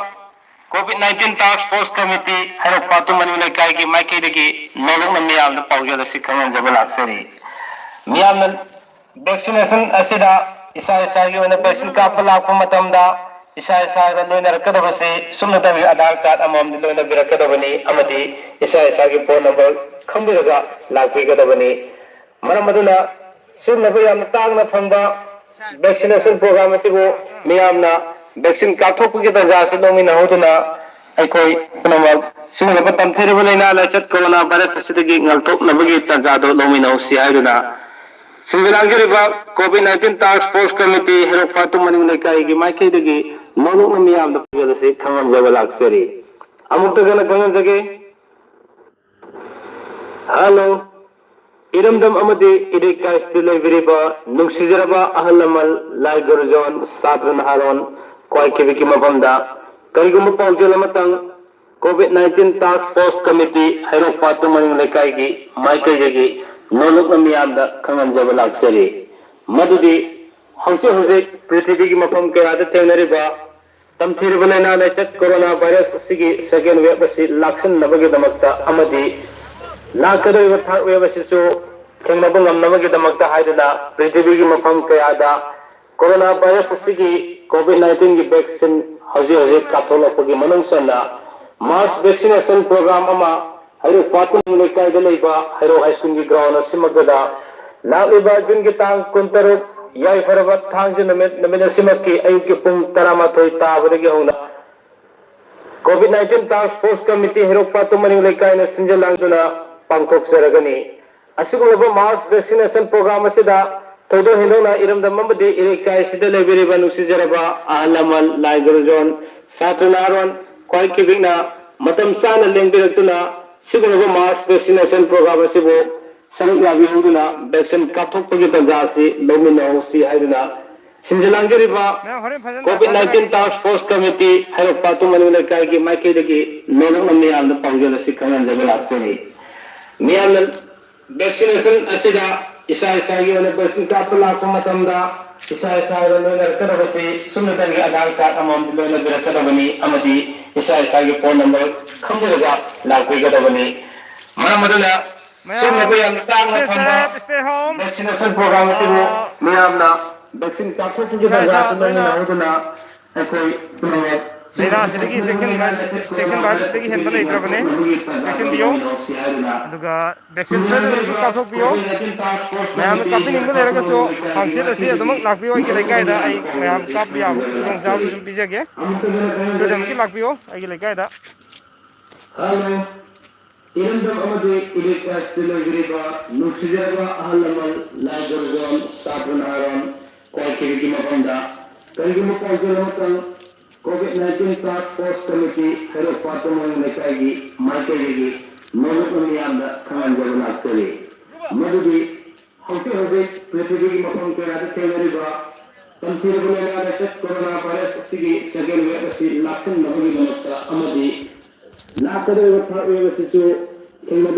COVID nineteen task force committee ꯍꯩꯔꯣꯛ ꯄꯥꯠꯇꯨ ꯃꯅꯤꯡ ꯂꯩꯀꯥꯏꯒꯤ ꯃꯥꯏꯀꯩꯗꯒꯤ ꯅꯣꯂꯨꯛꯅ ꯃꯤꯌꯥꯝꯗ ꯄꯥꯎꯖꯦꯜ ꯑꯁꯤ ꯈꯪꯍꯟꯖꯕ ꯂꯥꯛꯆꯔꯤ꯫ ꯃꯤꯌꯥꯝꯅ vaccination ꯑꯁꯤꯗ ꯏꯁꯥ ꯏꯁꯥꯒꯤ ꯑꯣꯏꯅ vaccine ꯀꯥꯞꯄ ꯂꯥꯛꯄ ꯃꯇꯝꯗ ꯏꯁꯥ ꯏꯁꯥꯒ ꯂꯣꯏꯅꯔꯛꯀꯗꯕꯁꯤ ꯁꯨꯞꯅꯇꯒꯤ Aadhaar card ꯑꯃꯃꯝꯗꯤ ꯂꯣꯏꯅꯕꯤꯔꯛꯀꯗꯕꯅꯤ ꯑꯃꯗꯤ ꯏꯁꯥ ꯏꯁꯥꯒꯤ phone number ꯈꯪꯕꯤꯔꯒ ꯂꯥꯛꯄꯤꯒꯗꯕꯅꯤ꯫ ꯃꯔꯝ ꯑꯗꯨꯅ ꯁꯤꯒꯨꯝꯂꯕ ꯌꯥꯝꯅ ꯇꯥꯡꯅ ꯐꯪꯕ vaccination program ꯑꯁꯤꯕꯨ ꯃꯤꯌꯥꯝꯅ vaccine ꯀꯥꯞꯊꯣꯛꯄꯒꯤ ꯇꯥꯟꯖꯥ ꯑꯁꯤ ꯂꯧꯃꯤꯟꯅꯍꯧꯗꯨꯅ ꯑꯩꯈꯣꯏ ꯄꯨꯝꯅꯃꯛ ꯁꯤꯒꯨꯝꯂꯕ ꯇꯝꯊꯤꯔꯕ ꯂꯥꯏꯅꯥ ꯂꯥꯏꯆꯠ corona virus ꯑꯁꯤꯗꯒꯤ ꯉꯥꯛꯊꯣꯛꯅꯕꯒꯤ ꯇꯥꯟꯖꯥꯗꯨ ꯂꯧꯃꯤꯟꯅꯍꯧꯁꯤ ꯍꯥꯏꯗꯨꯅ ꯁꯤꯟꯖ ꯂꯥꯡꯖꯔꯤꯕ COVID nineteen task force committee ꯍꯩꯔꯣꯛ ꯄꯥꯠꯇꯨ ꯃꯅꯤꯡ ꯂꯩꯀꯥꯏꯒꯤ ꯃꯥꯏꯀꯩꯗꯒꯤ ꯅꯣꯂꯨꯛꯅ ꯃꯤꯌꯥꯝꯗ ꯄꯥꯎꯖꯦꯜ ꯑꯁꯤ ꯈꯪꯍꯟꯖꯕ ꯂꯥꯛꯆꯔꯤ꯫ ꯑꯃꯨꯛꯇꯒꯅ ꯈꯪꯍꯟꯖꯒꯦ꯫ Hello, ꯏꯔꯝꯗꯝ ꯑꯃꯗꯤ ꯏꯔꯩꯀꯥꯏꯁꯤꯗ ꯂꯩꯕꯤꯔꯤꯕ ꯅꯨꯡꯁꯤꯖꯔꯕ ꯑꯍꯜ ꯂꯃꯟ, ꯂꯥꯏ ꯒꯨꯔꯨꯖꯣꯟ, ꯁꯥꯇ꯭ꯔ ꯅꯍꯥꯔꯣꯟ, ꯈ꯭ꯋꯥꯏ ꯀꯤꯕꯤꯛꯀꯤ ꯃꯐꯝꯗ ꯀꯔꯤꯒꯨꯝꯕ ꯄꯥꯎꯖꯦꯜ ꯑꯃꯇꯪ COVID nineteen task force committee ꯍꯩꯔꯣꯛ ꯄꯥꯠꯇꯨ ꯃꯅꯤꯡ ꯂꯩꯀꯥꯏꯒꯤ ꯃꯥꯏꯀꯩꯗꯒꯤ ꯅꯣꯂꯨꯛꯅ ꯃꯤꯌꯥꯝꯗ ꯈꯪꯍꯟꯖꯕ ꯂꯥꯛꯆꯔꯤ꯫ ꯃꯗꯨꯗꯤ ꯍꯧꯖꯤꯛ ꯍꯧꯖꯤꯛ ꯄ꯭ꯔꯤꯊꯤꯕꯤꯒꯤ ꯃꯐꯝ ꯀꯌꯥꯗ ꯊꯦꯡꯅꯔꯤꯕ ꯇꯝꯊꯤꯔꯕ ꯂꯥꯏꯅꯥ ꯂꯥꯏꯆꯠ corona virus ꯑꯁꯤꯒꯤ second wave ꯑꯁꯤ ꯂꯥꯛꯁꯤꯟꯅꯕꯒꯤꯗꯃꯛꯇ ꯑꯃꯗꯤ ꯂꯥꯛꯀꯗꯧꯔꯤꯕ third wave ꯑꯁꯤꯁꯨ ꯊꯦꯡꯅꯕ ꯉꯝꯅꯕꯒꯤꯗꯃꯛꯇ ꯍꯥꯏꯗꯨꯅ ꯄ꯭ꯔꯤꯊꯤꯕꯤꯒꯤ ꯃꯐꯝ ꯀꯌꯥꯗ ꯀꯣꯔꯣꯅꯥ ꯚꯥꯏꯔꯁ ꯑꯁꯤꯒꯤ ꯀꯣꯚꯤꯗ ꯅꯥꯏꯟꯇꯤꯟꯒꯤ ꯚꯦꯛꯁꯤꯟ ꯍꯧꯖꯤꯛ ꯍꯧꯖꯤꯛ ꯀꯥꯞꯊꯣꯛꯂꯛꯄꯒꯤ ꯃꯅꯨꯡ ꯆꯟꯅ ꯃꯥꯁ ꯚꯦꯛꯁꯤꯅꯦꯁꯟ ꯄ꯭ꯔꯣꯒ꯭ꯔꯥꯝ ꯑꯃ ꯍꯩꯔꯣꯛ ꯄꯥꯠꯇꯨꯝ ꯂꯩꯀꯥꯏꯗ ꯂꯩꯕ ꯍꯩꯔꯣꯛ ꯍꯥꯏ ꯁ꯭ꯀꯨꯜꯒꯤ ꯒ꯭ꯔꯥꯎꯟ ꯑꯁꯤꯃꯛꯇꯗ ꯂꯥꯛꯂꯤꯕ ꯖꯨꯟꯒꯤ ꯇꯥꯡ ꯀꯨꯟꯇꯔꯨꯛ, ꯌꯥꯏꯐꯔꯕ ꯊꯥꯡꯖ ꯅꯨꯃꯤꯠ, ꯅꯨꯃꯤꯠ ꯑꯁꯤꯃꯛꯀꯤ ꯑꯌꯨꯛꯀꯤ ꯄꯨꯡ ꯇꯔꯥꯃꯥꯊꯣꯏ ꯇꯥꯕꯗꯒꯤ ꯍꯧꯅ COVID nineteen task force committee ꯍꯩꯔꯣꯛ ꯄꯥꯠꯇꯨꯝ ꯃꯅꯤꯡ ꯂꯩꯀꯥꯏꯅ ꯁꯤꯟꯖ ꯂꯥꯡꯗꯨꯅ ꯄꯥꯡꯊꯣꯛꯆꯔꯒꯅꯤ꯫ ꯑꯁꯤꯒꯨꯝꯂꯕ ꯃꯥꯁ ꯚꯦꯛꯁꯤꯅꯦꯁꯟ ꯄ꯭ꯔꯣꯒ꯭ꯔꯥꯝ ꯑꯁꯤꯗ ꯊꯣꯏꯗꯣꯛ ꯍꯦꯟꯗꯣꯛꯅ ꯏꯔꯝꯗꯝ ꯑꯃꯗꯤ ꯏꯔꯩꯀꯥꯏ ꯑꯁꯤꯗ ꯂꯩꯕꯤꯔꯤꯕ ꯅꯨꯡꯁꯤꯖꯔꯕ ꯑꯍꯜ ꯂꯃꯟ, ꯂꯥꯏ ꯒꯨꯔꯨꯖꯣꯟ, ꯁꯥꯇ꯭ꯔ ꯅꯍꯥꯔꯣꯟ, ꯈ꯭ꯋꯥꯏ ꯀꯤꯕꯤꯛꯅ ꯃꯇꯝ ꯆꯥꯅ ꯂꯦꯡꯕꯤꯔꯛꯇꯨꯅ ꯁꯤꯒꯨꯝꯂꯕ ꯃꯥꯁ ꯚꯦꯛꯁꯤꯅꯦꯁꯟ ꯄ꯭ꯔꯣꯒ꯭ꯔꯥꯝ ꯑꯁꯤꯕꯨ ꯁꯔꯨꯛ ꯌꯥꯕꯤꯍꯧꯗꯨꯅ ꯚꯦꯛꯁꯤꯟ ꯀꯥꯞꯊꯣꯛꯄꯒꯤ ꯇꯥꯟꯖꯥ ꯑꯁꯤ ꯂꯧꯃꯤꯟꯅꯍꯧꯁꯤ ꯍꯥꯏꯗꯨꯅ ꯁꯤꯟꯖ ꯂꯥꯡꯖꯔꯤꯕ ꯃꯌꯥꯝ ꯍꯣꯔꯦꯟ ꯐꯖꯅ COVID nineteen task force committee ꯍꯩꯔꯣꯛ ꯄꯥꯠꯇꯨꯝ ꯃꯅꯤꯡ ꯂꯩꯀꯥꯏꯒꯤ ꯃꯥꯏꯀꯩꯗꯒꯤ ꯅꯣꯂꯨꯛꯅ ꯃꯤꯌꯥꯝꯗ ꯄꯥꯎꯖꯦꯜ ꯑꯁꯤ ꯈꯪꯍꯟꯖꯕ ꯂꯥꯛꯆꯔꯤ꯫ ꯃꯤꯌꯥꯝꯅ ꯚꯦꯛꯁꯤꯅꯦꯁꯟ ꯑꯁꯤꯗ ꯏꯁꯥ ꯏꯁꯥꯒꯤ ꯑꯣꯏꯅ ꯚꯦꯛꯁꯤꯟ ꯀꯥꯞꯄ ꯂꯥꯛꯄ ꯃꯇꯝꯗ ꯏꯁꯥ ꯏꯁꯥꯒ ꯂꯣꯏꯅꯔꯛꯀꯗꯕꯁꯤ ꯁꯨꯞꯅꯇꯪꯒꯤ ꯑꯙꯥꯔ ꯀꯥꯔꯗ ꯑꯃꯃꯝ ꯂꯣꯏꯅꯕꯤꯔꯛꯀꯗꯕꯅꯤ ꯑꯃꯗꯤ ꯏꯁꯥ ꯏꯁꯥꯒꯤ ꯐꯣꯟ ꯅꯝꯕꯔ ꯈꯪꯖꯔꯒ ꯂꯥꯛꯄꯤꯒꯗꯕꯅꯤ꯫ ꯃꯔꯝ ꯑꯗꯨꯅ ꯃꯌꯥꯝ ꯁꯤꯒꯨꯝꯂꯕ ꯌꯥꯝꯅ ꯇꯥꯡꯅ stay ꯐꯪꯕ safe, stay home꯫ Vaccination program ꯑꯁꯤꯕꯨ ꯑ, ꯃꯤꯌꯥꯝꯅ ꯚꯦꯛꯁꯤꯟ ꯀꯥꯞꯊꯣꯛꯄꯒꯤ ꯏꯁꯥ ꯏꯁꯥ ꯇꯥꯟꯖꯥ ꯑꯁꯤ ꯂꯣꯏꯅ ꯂꯧꯃꯤꯟꯅꯍꯧꯗꯨꯅ ꯑꯩꯈꯣꯏ ꯄꯨꯝꯅꯃꯛ ꯂꯥꯏꯅꯥ ꯑꯁꯤꯗꯒꯤ ꯆꯦꯛꯁꯤꯟꯕ ꯍꯥꯏꯕꯁꯤ, ꯆꯦꯛꯁꯤꯟꯕ ꯍꯥꯏꯕꯁꯤꯗꯒꯤ ꯍꯦꯟꯕ ꯂꯩꯇ꯭ꯔꯕꯅꯤ꯫ ꯆꯦꯛꯁꯤꯟꯕꯤꯌꯨ꯫ ꯑꯗꯨꯒ ꯚꯦꯛꯁꯤꯟ ꯁꯣꯏꯗꯅꯃꯛꯀꯤ ꯀꯥꯞꯊꯣꯛꯄꯤꯌꯨ꯫ ꯃꯌꯥꯝꯅ ꯀꯥꯞꯄꯤꯅꯤꯡꯕ ꯂꯩꯔꯒꯁꯨ ꯍꯪꯆꯤꯠ ꯑꯁꯤ ꯑꯗꯨꯃꯛ ꯂꯥꯛꯄꯤꯌꯨ ꯑꯩꯒꯤ ꯂꯩꯀꯥꯏꯗ꯫ ꯑꯩ ꯃꯌꯥꯝ ꯀꯥꯞꯄ ꯌꯥꯕ ꯈꯨꯗꯣꯡꯆꯥꯕꯁꯨ ꯑꯗꯨꯝ ꯄꯤꯖꯒꯦ꯫ ꯁꯣꯏꯗꯅꯃꯛꯀꯤ ꯂꯥꯛꯄꯤꯌꯨ ꯑꯩꯒꯤ ꯂꯩꯀꯥꯏꯗ꯫ ꯍꯜꯂꯣ꯫ ꯏꯔꯝꯗꯝ ꯑꯃꯗꯤ ꯏꯔꯩꯀꯥꯏ ꯑꯁꯤꯗ ꯂꯩꯕꯤꯔꯤꯕ ꯅꯨꯡꯁꯤꯖꯔꯕ ꯑꯍꯜ ꯂꯃꯟ, ꯂꯥꯏ ꯒꯨꯔꯨꯖꯣꯟ, ꯁꯥꯇ꯭ꯔ ꯅꯍꯥꯔꯣꯟ, ꯀ꯭ꯋꯥꯀꯩꯊꯦꯜꯒꯤ ꯃꯐꯝꯗ ꯀꯔꯤꯒꯨꯝꯕ ꯄꯥꯎꯖꯦꯜ ꯑꯃꯇꯪ COVID nineteen task force committee ꯍꯩꯔꯣꯛ ꯄꯥꯠꯇꯨꯝ ꯃꯅꯤꯡ ꯂꯩꯀꯥꯏꯒꯤ ꯃꯥꯏꯀꯩꯗꯒꯤ ꯅꯣꯂꯨꯛꯅ ꯃꯤꯌꯥꯝꯗ ꯈꯪꯍꯟꯖꯕ ꯂꯥꯛꯆꯔꯤ꯫ ꯃꯗꯨꯗꯤ ꯍꯧꯖꯤꯛ ꯍꯧꯖꯤꯛ ꯄ꯭ꯔꯤꯊꯤꯕꯤꯒꯤ ꯃꯐꯝ ꯀꯌꯥꯗ ꯊꯦꯡꯅꯔꯤꯕ ꯇꯝꯊꯤꯔꯕ ꯂꯥꯏꯅꯥ ꯂꯥꯏꯆꯠ ꯀꯣꯔꯣꯅꯥ ꯚꯥꯏꯔꯁ ꯑꯁꯤꯒꯤ ꯁꯦꯀꯦꯟ ꯋꯦꯕ ꯑꯁꯤ ꯂꯥꯛꯁꯤꯟꯅꯕꯒꯤꯗꯃꯛꯇ ꯑꯃꯗꯤ ꯂꯥꯛꯀꯗꯧꯔꯤꯕ ꯊꯥꯔꯠ ꯋꯦꯕ ꯑꯁꯤꯁꯨ ꯊꯦꯡꯅꯕ